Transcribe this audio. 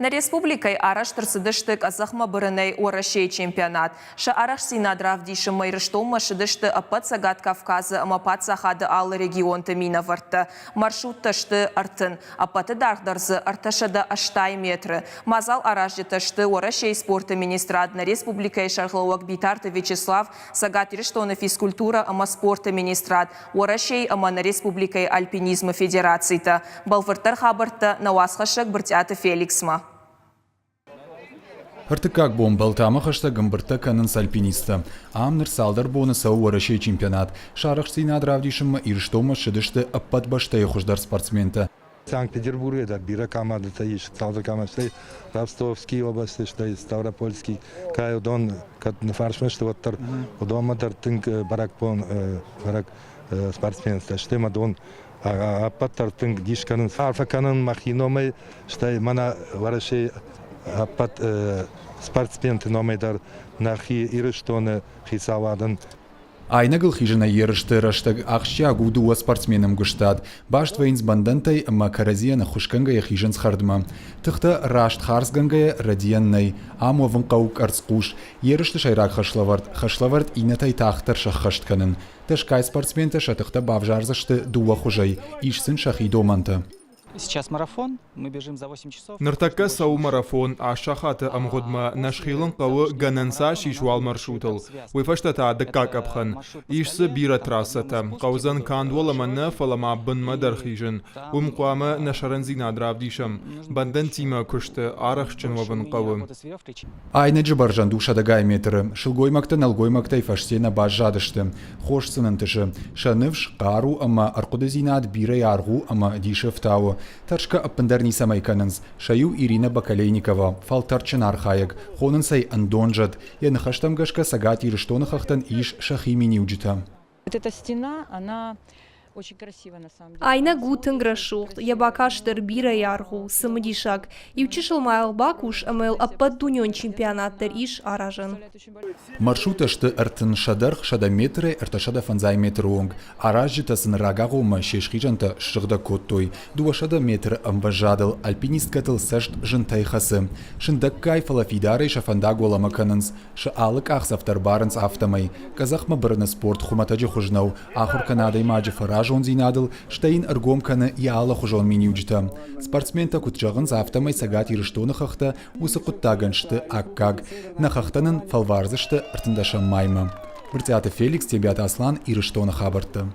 Нӕ республикӕйы арӕзт ӕрцыдысты къӕдзӕхмӕ бырынӕй Уӕрӕсейы чемпионат. Сӕ арӕхстдзинад равдисынмӕ Ирыстонмӕ ссыдысты ӕппӕт Цӕгат Кавказы ӕмӕ паддзахады алы регионты минӕвӕрттӕ. Маршруттӕ сты 30, ӕппӕты даргъдӕр дзы 380 метры. Мадзал аразджытӕ сты Уӕрӕсейы спорты министрад, нӕ республикӕйы сӕргълӕууӕг Битарты Вячеслав, Цӕгат Ирыстоны физкультурӕ ӕмӕ спорты министрад, Уӕрӕсейы ӕмӕ нӕ республикӕйы альпинизмы федерацитӕ. Бӕлвырддӕр хабӕрттӕ нӕ уацхӕссӕг Брытъиаты Феликсмӕ. Ӕртыккаг бон Балтамӕ хӕстӕг ӕмбырдтӕ кӕнынц альпинисттӕ. Ам ныр цалдӕр боны цӕуы Уӕрӕсейы чемпионат. Сӕ арӕхстдзинад равдисынмӕ Ирыстонмӕ ссыдысты ӕппӕт бӕстӕйы хуыздӕр спортсментӕ. Санкт-Петербургӕй дӕр бирӕ командӕтӕ ис, цалдӕр командӕ, стӕй Ростовский областы, стӕй Ставропольский край, уыдон кӕд ныфарсмӕ сты, уӕддӕр уыдонмӕ дӕр тынг бӕрӕгбон бӕрӕг спортсментӕ сты ӕмӕ дон ӕппӕт дӕр тынг дис кӕнынц. Арфӕ кӕнын мӕхи номӕй, стӕй мӕнӕ Уӕрӕсейы ӕппӕт спортсменты номӕй дӕр нӕхи Ирыстоны хицауадӕн. Айнӕгыл хизынӕй ерысты рӕстӕг ахсджиаг у дыууӕ спортсмены ӕмгуыстад. Баст вӕййынц бӕндӕнтӕй ӕмӕ кӕрӕдзийӕн ӕххуысгӕнгӕйӕ хизынц хӕрдмӕ. Тыхтӕ раст хардзгӕнгӕйӕ рӕдийӕн нӕй. Ам уӕвын хъӕуы къӕрцхъус. Ерысты сӕйраг хӕслӕвӕрд хӕслӕвӕрд иннӕтӕй тагъддӕр сӕххӕст кӕнын. Дӕсгай спортсментӕ сӕ тыхтӕ бавзардзысты дыууӕ хуызӕй, ис сын сӕхи домӕнтӕ. Сейчас марафон, мы бежим за 8 часов. Ныртӕккӕ цӕуы марафон, аст сахаты ӕмгъуыдмӕ нӕ схилын хъӕуы гӕнӕн цас ис уал маршрутыл. Уый фӕстӕ та дыккаг къӕпхӕн. Ис дзы бирӕ трассӕтӕ. Хъӕудзӕн канд уӕлӕмӕ нӕ, фӕлӕ ма бынмӕ дӕр хизын. Уым хъуамӕ нӕ сӕрӕндзинад равдисӕм. Бӕндӕнтимӕ куысты арӕхстджын уӕвын хъӕуы. Айнӕджы бӕрзӕнд у сӕдӕгай метры. Сылгоймӕгтӕ нӕлгоймӕгтӕй фӕсте нӕ баззадысты. Хорз сын ӕнтысы. Сӕ ныфс, хъару ӕмӕ ӕрхъуыдыдзинад бирӕ аргъ у ӕмӕ дисы ӕфтауы. Тӕрсгӕ ӕппындӕр ницӕмӕй кӕнынц. Сӕ иу Ирина Бакалейникова, фӕлтӕрдджын архайӕг, хонынц ӕй ӕндонзӕд. Йӕ ныхӕстӕм гӕсгӕ Цӕгат Ирыстоны хӕхтӕн ис сӕхи миниуджытӕ. Вот эта стена, она Айнӕг у тынг рӕсугъд, йӕ бакаст дӕр бирӕ аргъ у, цымыдисаг. Иу чысыл ма йыл бакус ӕмӕ йыл ӕппӕтдунеон чемпионат дӕр ис аразӕн. Маршруттӕ сты 300 метрӕй 350 метры онг. Аразджытӕ сын рагагъоммӕ се схизӕнтӕ ссыгъдӕг кодтой. 200 метры ӕмвӕзадыл альпинисткӕтыл цӕст зынтӕй хӕцы. Сындӕггай, фӕлӕ фидарӕй сӕ фӕндаг уӕлӕмӕ кӕнынц. Сӕ алы къахдзӕф дӕр барынц афтӕмӕй. Къӕдзӕхмӕ бырыны спорт хуымӕтӕджы хуыз нӕу, ахуыр кӕны адӕймаджы фӕразондзинадыл, стӕй йын ӕргом кӕны йӕ алыхуызон миниуджытӕ. Спортсментӕ куыд зӕгъынц, афтӕмӕй Цӕгат Ирыстоны хӕхтӕ уыцы хъуыддагӕн сты аккаг. Нӕ хӕхтӕ нын фӕлвардзысты 13 маймӕ. Брытъиаты Феликс, Тебиаты Аслан, Ирыстоны хабӕрттӕ.